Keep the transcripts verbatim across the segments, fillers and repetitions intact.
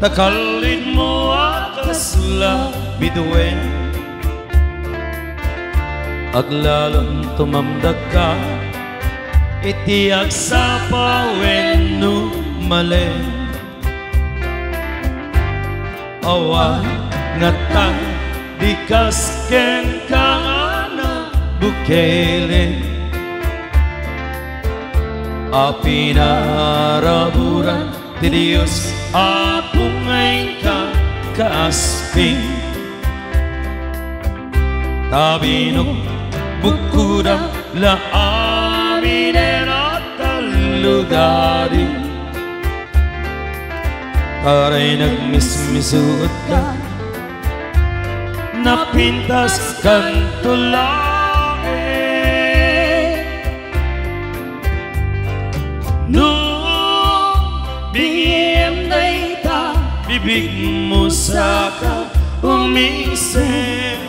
Ta kallidmo a kasla biduen, aglalon tumamdakka iti agsapa wenno malen. Awan ngata di kas kenka nga nabukelen a pinaraburan ti Dios a pungayka kaasping. Ta binukbukkoda la amin a tallo gadi. Taray nagmismisuotka, napintaskanto laeng. No bingiem dayta, bibigmo saka umisem.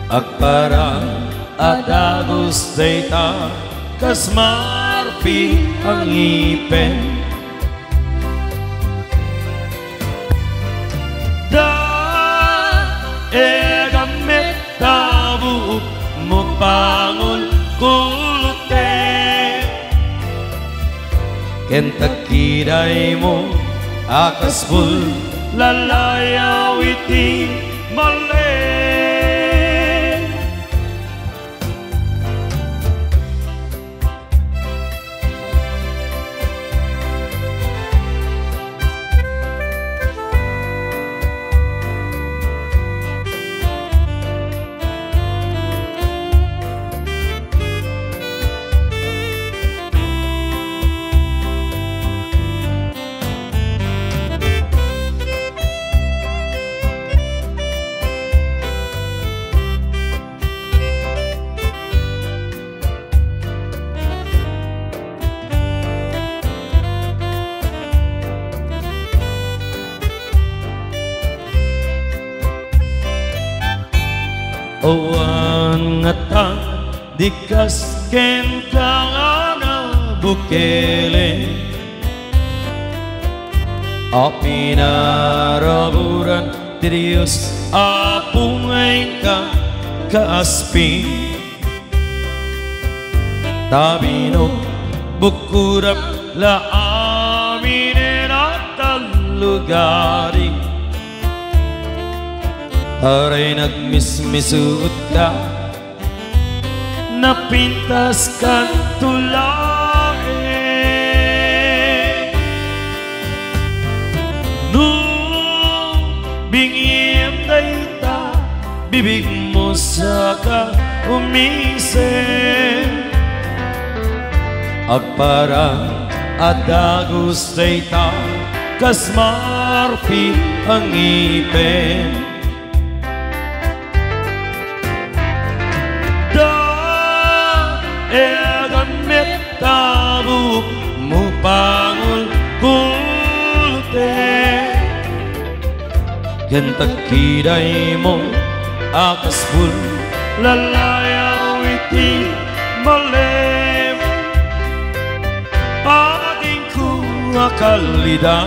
Agparang a dagus dayta kas marpi a ngipen. Daegan met ta buokmo pangulkulotek ken tagkidaymo a kas bullalayaw iti malem. Awan ngata di kas kenka nga nabukelen a pinaraburan ti Dios a pungayka kaasping. Ta binukbukkoda la amin a tallo gadi. Taray nagmismisuotka, napintaskanto laeng. No bingiem dayta, bibigmo saka umisem. Agparang a dagus dayta kas marpi a ngipen. Daegan met ta buokmo pangulkulotek ken tagkidaymo a kas bullalayaw iti malem. Adingko a kallida,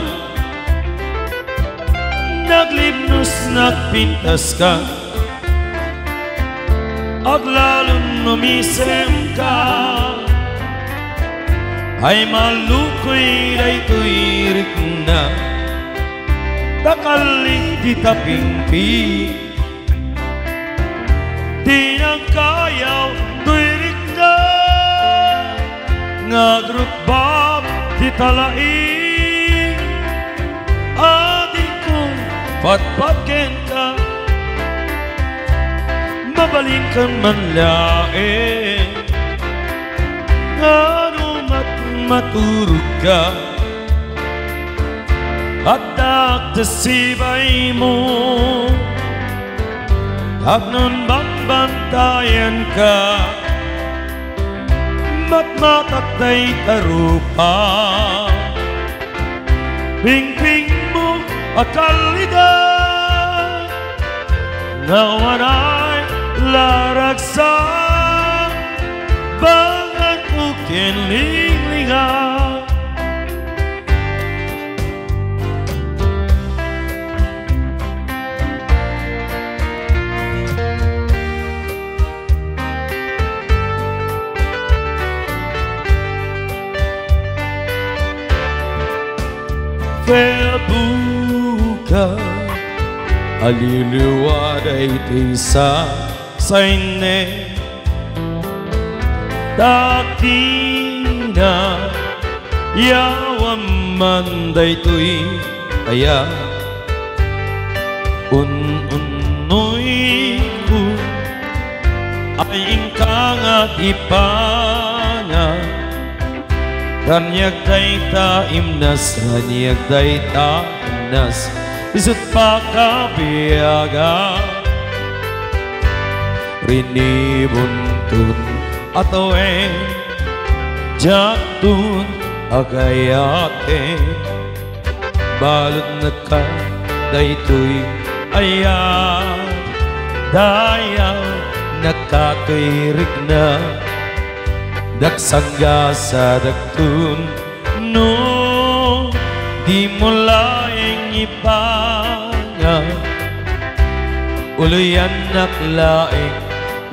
naglibnos, nagpintaska, aglalon umisemka. Ay malukoy daytoy rikna, ta kalli ti tapingping. Ti nagkayaw toy rikna nga agrukbab ti talaing. Adingko patpat kenka, mabalinkan man laeng. Ngano mat-, maturogka? Addaak ta sibaymo, tapno bambantayanka, matmatak dayta rupa. Pingpingmo a kallida, nga awan ay la ragsak, bangat ken linglinga. Buka, aliwa daytoy sa-, sainne. Dakina, yawan man daytoy aya. Un-unnoyko, ay inka nga ipana. Raniag dayta imnas, raniag dayta imnas, isut' pakabiaga. Rinibunton a tawen, diakton agayate. Baludna ka daytoy aya, dayaw nakatoy rikna. Daksanggasadakton no dimo laeng ipanga. Uloyannak laeng,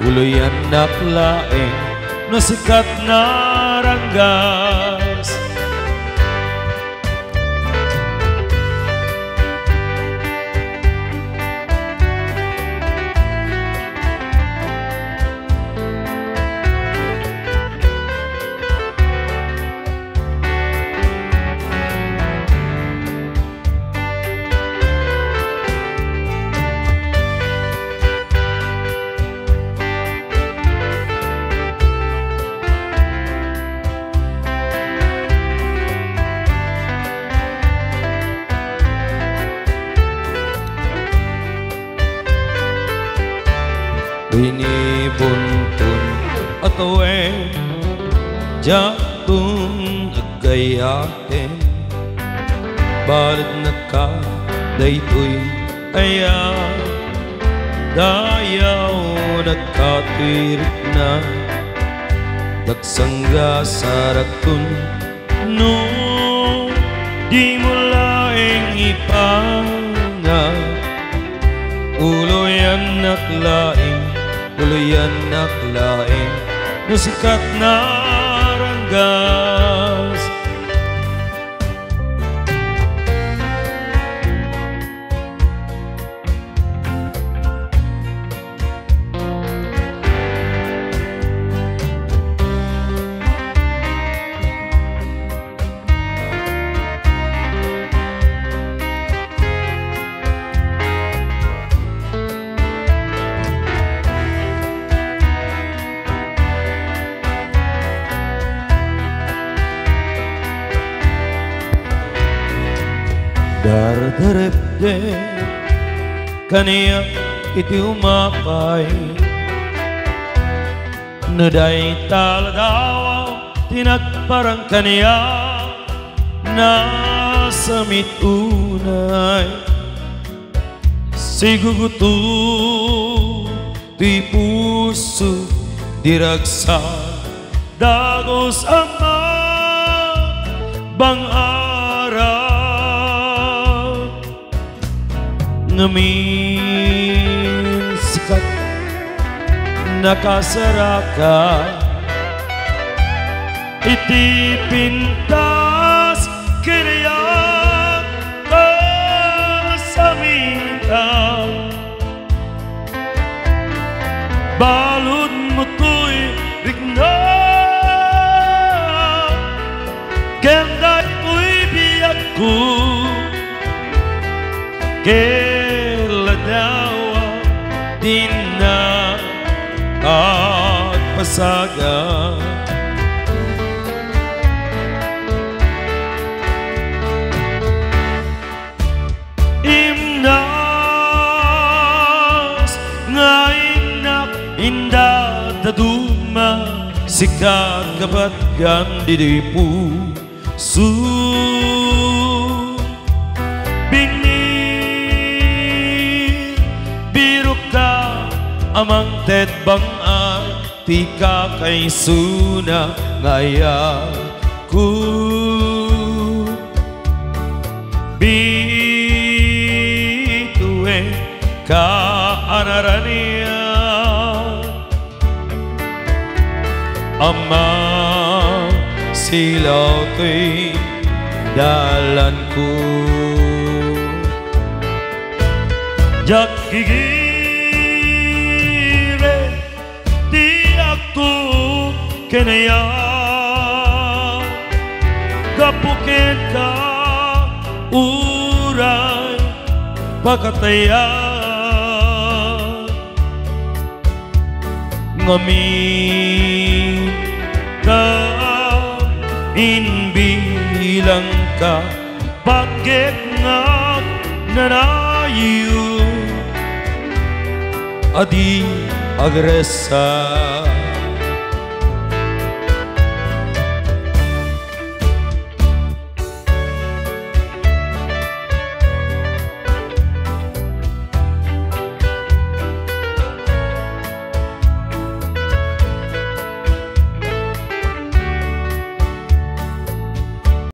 uloyannak laeng no sika ti naranggas. Rinibunton a tawen, diakton agayat. Baludna ka daytoy aya, dayaw nakatoy rikna. Daksanggasadakton no dimo laeng ipanga. Uloyannak laeng, uloyannak laeng no sika ti naranggas. Dardarepdep kaniak iti umapay. No dayta ladawa ti nagparang kaniak, nasamit unay. Siguguto ti puso, di ragsak dagus a mabang-arap. Ngamin sika ti nakasaraka iti pintas ken riak a samitan. Baludmo toy rikna ken daytoy biagko. Ket ladawa ti innak agpasagat. Imnas nga innak, inda dadduma, sika ti kapatgan ditoy puso. Bigbirokta a mangted bang-ar ti kakaisuna nga ayatko. Bituenka a naranian, Ama, silawtoy dalanko. Diak gigirem ti agtukenyak, gapu ken ta uray pakatayak. Ngamin ta imbilangka, bagek nga agnanayon a di agresa.